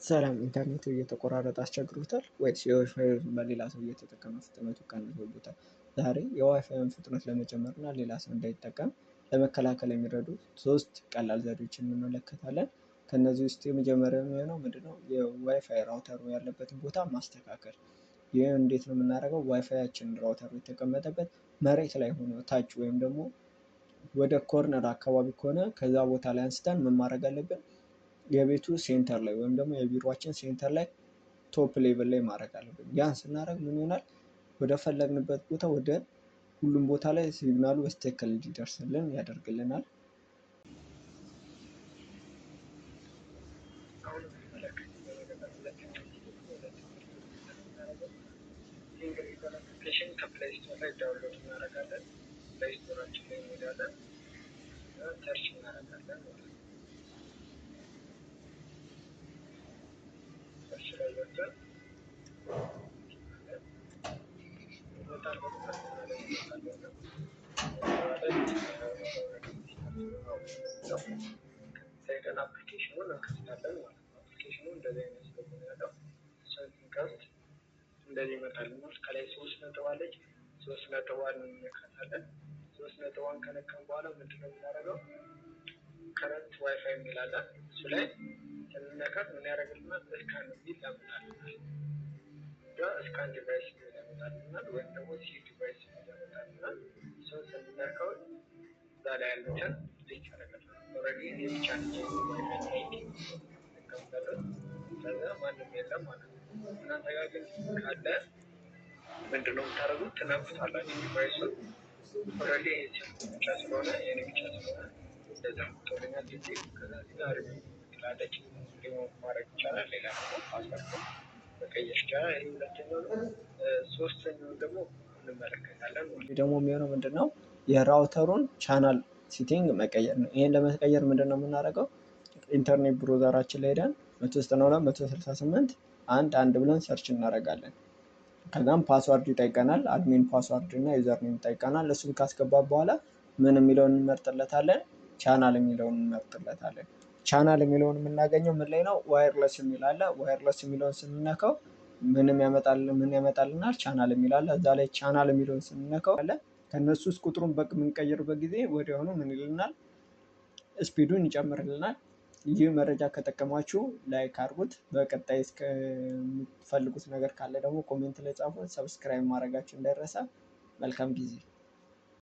ሰላም፣ ኢንተርኔቱ እየተቆራረጠ አስቸግሮታል ወይስ የዋይፋይ በሌላ ሰው እየተጠቀመ ፍጥነቱ ቀንሶበታል? ዛሬ የዋይፋይን ፍጥነት ለመጨመር እና ሌላ ሰው እንዳይጠቀም ለመከላከል የሚረዱ ሶስት ቀላል ዘዴዎችን እንመለከታለን። ከእነዚህ ውስጥ የመጀመሪያው የሚሆነው ምንድነው? የዋይፋይ router ኡ ያለበትን ቦታ ማስተካከል። ይህ እንዴት ነው የምናደርገው? ዋይፋያችን router ኡ የተቀመጠበት መሬት ላይ ሆኖ ታች ወይም ደግሞ ወደ corner አካባቢ ከሆነ ከዛ ቦታ ላይ አንስተን ምን ማድረግ አለብን? የቤቱ center ላይ ወይም ደግሞ የቢሮአችን center ላይ top level ላይ ማድረግ አለብን። ያን ስናደርግ ምን ይሆናል? ወደ ፈለግንበት ቦታ፣ ወደ ሁሉም ቦታ ላይ signal ኡ በትክክል እንዲደርስልን ያደርግልናል። አሁን የምንመለከተው በመቀጠል ሁለተኛው ወደ ትምህርቱ የምናደርገው Ping የሚባል application ከ Play Store ላይ download እናደርጋለን። Play Store ኣችን ላይ እንሄዳለን፣ search እናደርጋለን ማለት ነው። Search ላይ ገብተን ይመጣል። ላይ ይመጣል። ሄደን application ኡን እንከፍታለን ማለት ነው። Application ኡ እንደዚህ አይነት ስለሆነ ያለው እሱን ስንከፍት እንደዚህ ይመጣልናል። ከላይ ሶስት ነጥብ አለች። ሶስት ነጥቧን እንነካታለን። ሶስት ነጥቧን ከነካን በኋላ ምንድነው የምናደርገው? Current WiFi የሚል አለ። እሱ ላይ ስንነካት ምን ያደርግልናል? Scan የሚል ያመጣልናል። Scan device የሚል ያመጣልናል፣ ወይም ደግሞ see device የሚል ያመጣልናል። እሱን ስንነካው እዛ ላይ ያሉትን list ያደርግልናል። Already እኔ ብቻ ነኝ ዋይፋይ ጠቀምበለት፣ ከዛ ማንም የለም ማለት ነው። እናንተ ጋር ግን ካለ ምንድነው የምታደርጉት? ትነኩታላችሁ device ኡን። Already ስልኩ ብቻ ስለሆነ፣ የኔ ብቻ ስለሆነ እንደዛ ቶልኛል ጊዜ። ከዛ እዚህ ጋር ሪሙቭ ትላለች፣ ሪሙቭ ማድረግ ይቻላል። ሌላ ደግሞ password መቀየር ይቻላል። ይህ ሁለተኛው ነው። ሶስተኛውን ደግሞ እንመለከታለን ማለት ነው። ደግሞ የሚሆነው ምንድን ነው? የ router ኡን channel setting መቀየር ነው። ይህን ለመቀየር ምንድን ነው የምናደርገው? ኢንተርኔት browser ኣችን ላይ ሄደን 192.168.1.1 ብለን search እናደርጋለን። ከዛም password ይጠይቀናል። Admin password እና username ይጠይቀናል። እሱን ካስገባ በኋላ ምን የሚለውን እንመርጥለታለን? ቻናል የሚለውን እንመርጥለታለን። ቻናል የሚለውን የምናገኘው ምን ላይ ነው? Wireless የሚል አለ። Wireless የሚለውን ስንነካው ምንም ያመጣል ምን ያመጣልናል? ቻናል የሚል አለ። እዛ ላይ ቻናል የሚለውን ስንነካው አለ። ከእነሱ ውስጥ ቁጥሩን በምንቀይርበት ጊዜ ወዲያውኑ ምን ይልናል? Speed ኡን ይጨምርልናል። ይህ መረጃ ከጠቀማችሁ like አድርጉት። በቀጣይ እስከምትፈልጉት ነገር ካለ ደግሞ comment ላይ ጻፉት። Subscribe ማድረጋችሁ እንዳይረሳ። መልካም ጊዜ።